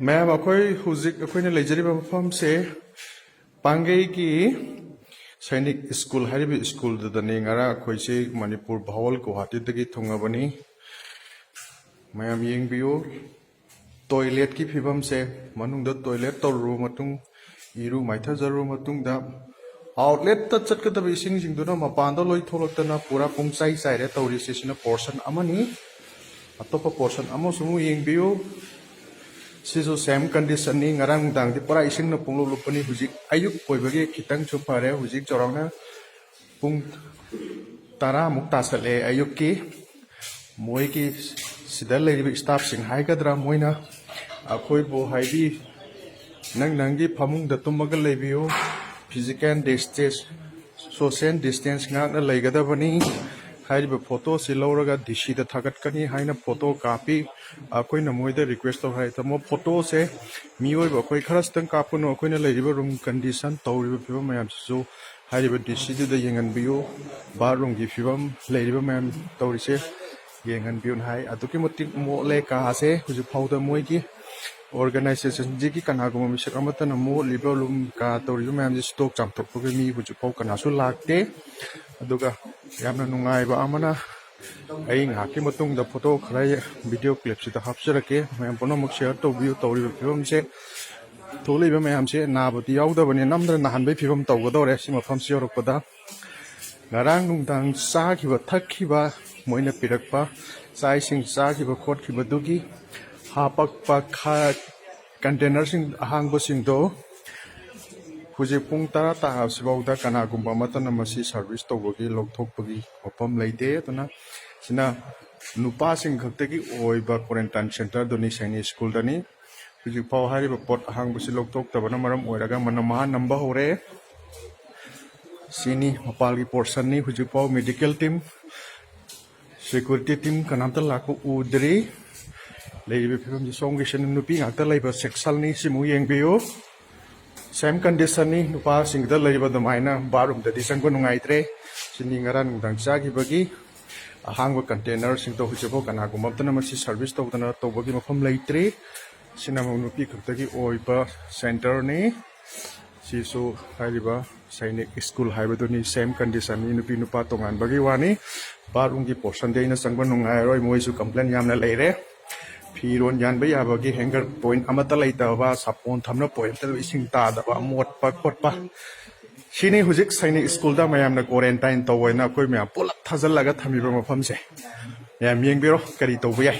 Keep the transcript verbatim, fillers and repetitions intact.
ꯃꯌꯥꯝ, ꯑꯩꯈꯣꯏ ꯍꯧꯖꯤꯛ ꯑꯩꯈꯣꯏꯅ ꯂꯩꯖꯔꯤꯕ ꯃꯐꯝꯁꯦ ꯄꯥꯡꯒꯩꯒꯤ ꯁꯩꯅꯤꯛ ꯁ꯭ꯀꯨꯜ ꯍꯥꯏꯔꯤꯕ ꯁ꯭ꯀꯨꯜꯗꯨꯗꯅꯤ꯫ ꯉꯔꯥꯡ ꯑꯩꯈꯣꯏꯁꯦ ꯃꯅꯤꯄꯨꯔ ꯚꯥꯋꯜ ꯒꯨꯋꯥꯍꯥꯇꯤꯗꯒꯤ ꯊꯨꯡꯉꯕꯅꯤ꯫ ꯃꯌꯥꯝ ꯌꯦꯡꯕꯤꯌꯨ, ꯇꯣꯏꯂꯦꯠꯀꯤ ꯐꯤꯕꯝꯁꯦ, ꯃꯅꯨꯡꯗ ꯇꯣꯏꯂꯦꯠ ꯇꯧꯔꯨꯔꯕ ꯃꯇꯨꯡ, ꯏꯔꯨ ꯃꯥꯏꯊꯖꯔꯨꯔꯕ ꯃꯇꯨꯡꯗ, ꯑꯥꯎꯠꯂꯦꯠꯇ ꯆꯠꯀꯗꯕ ꯏꯁꯤꯡꯁꯤꯡꯗꯨꯅ ꯃꯄꯥꯟꯗ ꯂꯣꯏ ꯊꯣꯛꯂꯛꯇꯅ ꯄꯨꯔꯥ ꯄꯨꯡꯆꯥꯏ ꯆꯥꯏꯔꯦ ꯇꯧꯔꯤꯁꯦ꯫ ꯁꯤꯅ ꯄꯣꯔꯁꯟ ꯑꯃꯅꯤ꯫ ꯑꯇꯣꯞꯄ ꯄꯣꯔꯁꯟ ꯑꯃꯁꯨ ꯑꯃꯨꯛ ꯌꯦꯡꯕꯤꯌꯨ꯫ ꯁꯤꯁꯨ ꯁꯦꯝ ꯀꯟꯗꯤꯁꯟꯅꯤ꯫ ꯉꯔꯥꯡ ꯅꯨꯡꯗꯥꯡꯗꯤ ꯄꯨꯔꯥ ꯏꯁꯤꯡꯅ ꯄꯨꯡꯂꯨꯞ ꯂꯨꯞꯄꯅꯤ꯫ ꯍꯧꯖꯤꯛ ꯑꯌꯨꯛ ꯑꯣꯏꯕꯒꯤ ꯈꯤꯇꯪꯁꯨ ꯐꯔꯦ꯫ ꯍꯧꯖꯤꯛ ꯆꯥꯎꯔꯥꯛꯅ ꯄꯨꯡ ꯇꯔꯥꯃꯨꯛ ꯇꯥꯁꯜꯂꯛꯑꯦ ꯑꯌꯨꯛꯀꯤ꯫ ꯃꯣꯏꯒꯤ ꯁꯤꯗ ꯂꯩꯔꯤꯕ ꯁ꯭ꯇꯥꯐꯁꯤꯡ ꯍꯥꯏꯒꯗ꯭ꯔꯥ, ꯃꯣꯏꯅ ꯑꯩꯈꯣꯏꯕꯨ ꯍꯥꯏꯕꯤ, "ꯅꯪ ꯅꯪꯒꯤ ꯐꯃꯨꯡꯗ ꯇꯨꯝꯃꯒ ꯂꯩꯕꯤꯌꯨ, ꯐꯤꯖꯤꯀꯦꯜ ꯗꯤꯁꯇꯦꯟꯁ, ꯁꯣꯁꯦꯜ ꯗꯤꯁꯇꯦꯟꯁ ꯉꯥꯛꯅ ꯂꯩꯒꯗꯕꯅꯤ"꯫ ꯍꯥꯏꯔꯤꯕ ꯐꯣꯇꯣꯁꯤ ꯂꯧꯔꯒ ꯗꯤ ꯁꯤꯗ ꯊꯥꯒꯠꯀꯅꯤ ꯍꯥꯏꯅ ꯐꯣꯇꯣ ꯀꯥꯞꯄꯤ꯫ ꯑꯩꯈꯣꯏꯅ ꯃꯣꯏꯗ ꯔꯤꯀ꯭ꯋꯦꯁ ꯇꯧ ꯍꯥꯏ, "ꯇꯥꯃꯣ, ꯐꯣꯇꯣꯁꯦ ꯃꯤꯑꯣꯏꯕ ꯑꯩꯈꯣꯏ ꯈꯔꯁꯤꯇꯪ ꯀꯥꯞꯄꯅꯨ, ꯑꯩꯈꯣꯏꯅ ꯂꯩꯔꯤꯕ ꯔꯨꯝ ꯀꯟꯗꯤꯁꯟ, ꯇꯧꯔꯤꯕ ꯐꯤꯕꯝ ꯃꯌꯥꯝꯁꯤꯁꯨ ꯍꯥꯏꯔꯤꯕ ꯗꯤ ꯁꯤꯗꯨꯗ ꯌꯦꯡꯍꯟꯕꯤꯌꯨ꯫ ꯕꯥꯠꯔꯨꯝꯒꯤ ꯐꯤꯕꯝ, ꯂꯩꯔꯤꯕ ꯃꯌꯥꯝ ꯇꯧꯔꯤꯁꯦ ꯌꯦꯡꯍꯟꯕꯤꯌꯨꯅ" ꯍꯥꯏ꯫ ꯑꯗꯨꯛꯀꯤ ꯃꯇꯤꯛ ꯃꯣꯠꯂꯦ ꯀꯥꯁꯦ꯫ ꯍꯧꯖꯤꯛ ꯐꯥꯎꯗ ꯃꯣꯏꯒꯤ ꯑꯣꯔꯒꯅꯥꯏꯖꯦꯁꯟꯁꯤꯒꯤ ꯀꯅꯥꯒꯨꯝꯕ ꯃꯤꯁꯛ ꯑꯃꯠꯇꯅ ꯃꯣꯠꯂꯤꯕ ꯔꯨꯝ ꯀꯥ ꯇꯧꯔꯤꯕ ꯃꯌꯥꯝꯁꯦ ꯁꯤꯠꯇꯣꯛ ꯆꯥꯝꯊꯣꯛꯄꯒꯤ ꯃꯤ ꯍꯧꯖꯤꯛꯐꯥꯎ ꯀꯅꯥꯁꯨ ꯂꯥꯛꯇꯦ꯫ ꯑꯗꯨꯒ ꯌꯥꯝꯅ ꯅꯨꯡꯉꯥꯏꯕ ꯑꯃꯅ, ꯑꯩ ꯉꯥꯏꯍꯥꯛꯀꯤ ꯃꯇꯨꯡꯗ ꯐꯣꯇꯣ ꯈꯔ ꯚꯤꯗꯤꯑꯣ ꯀ꯭ꯂꯤꯞꯁꯤꯗ ꯍꯥꯞꯆꯔꯛꯀꯦ꯫ ꯃꯌꯥꯝ ꯄꯨꯝꯅꯃꯛ ꯁꯤꯌꯔ ꯇꯧꯕꯤꯌꯨ꯫ ꯇꯧꯔꯤꯕ ꯐꯤꯕꯝꯁꯦ, ꯊꯣꯛꯂꯛꯏꯕ ꯃꯌꯥꯝꯁꯦ ꯅꯥꯕꯗꯤ ꯌꯥꯎꯗꯕꯅꯤ, ꯅꯝꯗꯅ ꯅꯥꯍꯟꯕꯒꯤ ꯐꯤꯕꯝ ꯇꯧꯒꯗꯧꯔꯦ ꯁꯤ ꯃꯐꯝꯁꯤ ꯌꯧꯔꯛꯄꯗ꯫ ꯉꯔꯥꯡ ꯅꯨꯡꯗꯥꯡ ꯆꯥꯈꯤꯕ ꯊꯛꯈꯤꯕ, ꯃꯣꯏꯅ ꯄꯤꯔꯛꯄ ꯆꯥꯛ ꯏꯁꯤꯡ ꯆꯥꯈꯤꯕ ꯈꯣꯠꯈꯤꯕꯗꯨꯒꯤ ꯍꯥꯄꯛꯄ ꯈ-, ꯀꯟꯇꯦꯅꯔꯁꯤꯡ ꯑꯍꯥꯡꯕꯁꯤꯡꯗꯣ ꯍꯧꯖꯤꯛ ꯄꯨꯡ ꯇꯔꯥ ꯇꯥꯕꯁꯤꯐꯥꯎꯗ ꯀꯅꯥꯒꯨꯝꯕ ꯑꯃꯠꯇꯅ ꯃꯁꯤ ꯁꯥꯔꯚꯤꯁ ꯇꯧꯕꯒꯤ, ꯂꯧꯊꯣꯛꯄꯒꯤ ꯃꯐꯝ ꯂꯩꯇꯦ꯫ ꯑꯗꯨꯅ ꯁꯤꯅ ꯅꯨꯄꯥꯁꯤꯡ ꯈꯛꯇꯒꯤ ꯑꯣꯏꯕ ꯀ꯭ꯋꯥꯔꯦꯟꯇꯥꯏꯟ ꯁꯦꯟꯇꯔꯗꯨꯅꯤ, ꯁꯩꯅꯤꯛ ꯁ꯭ꯀꯨꯜꯗꯅꯤ꯫ ꯍꯧꯖꯤꯛꯐꯥꯎ ꯍꯥꯏꯔꯤꯕ ꯄꯣꯠ ꯑꯍꯥꯡꯕꯁꯤ ꯂꯧꯊꯣꯛꯇꯕꯅ ꯃꯔꯝ ꯑꯣꯏꯔꯒ ꯃꯅꯝ ꯃꯍꯥ ꯅꯝꯕ ꯍꯧꯔꯦ꯫ ꯁꯤꯅꯤ ꯃꯄꯥꯜꯒꯤ ꯄꯣꯔꯁꯟꯅꯤ꯫ ꯍꯧꯖꯤꯛꯐꯥꯎ ꯃꯦꯗꯤꯀꯦꯜ ꯇꯤꯝ, ꯁꯦꯀ꯭ꯌꯨꯔꯤꯇꯤ ꯇꯤꯝ ꯀꯅꯥꯝꯇ ꯂꯥꯛꯄ ꯎꯗ꯭ꯔꯤ꯫ ꯂꯩꯔꯤꯕ ꯐꯤꯕꯝꯁꯤ ꯁꯣꯝꯒꯤꯁꯤꯅ ꯅꯨꯄꯤ ꯉꯥꯛꯇ ꯂꯩꯕ ꯁꯦꯛꯁꯟꯅꯤ꯫ ꯁꯤꯃꯨꯛ ꯌꯦꯡꯕꯤꯌꯨ꯫ ꯁꯦꯝ ꯀꯟꯗꯤꯁꯟꯅꯤ꯫ ꯅꯨꯄꯥꯁꯤꯡꯗ ꯂꯩꯔꯤꯕ ꯑꯗꯨꯃꯥꯏꯅ ꯕꯥꯠꯔꯨꯝꯗꯗꯤ ꯆꯪꯕ ꯅꯨꯡꯉꯥꯏꯇ꯭ꯔꯦ꯫ ꯁꯤꯅꯤ ꯉꯔꯥꯡ ꯅꯨꯡꯗꯥꯡ ꯆꯥꯈꯤꯕꯒꯤ ꯑꯍꯥꯡꯕ ꯀꯟꯇꯦꯅꯔꯁꯤꯡꯗꯣ꯫ ꯍꯧꯖꯤꯛꯐꯥꯎ ꯀꯅꯥꯒꯨꯝꯕ ꯑꯃꯠꯇꯅ ꯃꯁꯤ ꯁꯥꯔꯚꯤꯁ ꯇꯧꯗꯅ ꯇꯧꯕꯒꯤ ꯃꯐꯝ ꯂꯩꯇ꯭ꯔꯤ꯫ ꯁꯤꯅ ꯑꯃꯨꯛ ꯅꯨꯄꯤ ꯈꯛꯇꯒꯤ ꯑꯣꯏꯕ centreꯅꯤ꯫ ꯁꯤꯁꯨ ꯍꯥꯏꯔꯤꯕ ꯁꯥꯏꯅꯤꯛ ꯁ꯭ꯀꯨꯜ ꯍꯥꯏꯕꯗꯨꯅꯤ, same conditionꯅꯤ, ꯅꯨꯄꯤ ꯅꯨꯄꯥ ꯇꯣꯉꯥꯟꯕꯒꯤ ꯋꯥꯅꯤ꯫ Bathroomꯒꯤ portionꯗꯤ ꯑꯩꯅ ꯆꯪꯕ ꯅꯨꯡꯉꯥꯏꯔꯣꯏ, ꯃꯣꯏꯁꯨ complain ꯌꯥꯝꯅ ꯂꯩꯔꯦ꯫ ꯐꯤꯔꯣꯟ ꯌꯥꯟꯕ ꯌꯥꯕꯒꯤ hanger point ꯑꯃꯠꯇ ꯂꯩꯇꯕ, ꯁꯥꯄꯣꯟ ꯊꯝꯅ point ꯑꯃꯠꯇ, ꯏꯁꯤꯡ ꯇꯥꯗꯕ, ꯃꯣꯠꯄ ꯈꯣꯠꯄ, ꯁꯤꯅꯤ ꯍꯧꯖꯤꯛ ꯁꯥꯏꯅꯤꯛ ꯁ꯭ꯀꯨꯜꯗ ꯃꯌꯥꯝꯅ quarantine ꯇꯧꯋꯦꯅ ꯑꯩꯈꯣꯏ ꯃꯌꯥꯝ ꯄꯨꯂꯞ ꯊꯥꯖꯤꯜꯂꯒ ꯊꯝꯃꯤꯕ ꯃꯐꯝꯁꯦ꯫ ꯃꯌꯥꯝ ꯌꯦꯡꯕꯤꯔꯣ ꯀꯔꯤ ꯇꯧꯕ ꯌꯥꯏ꯫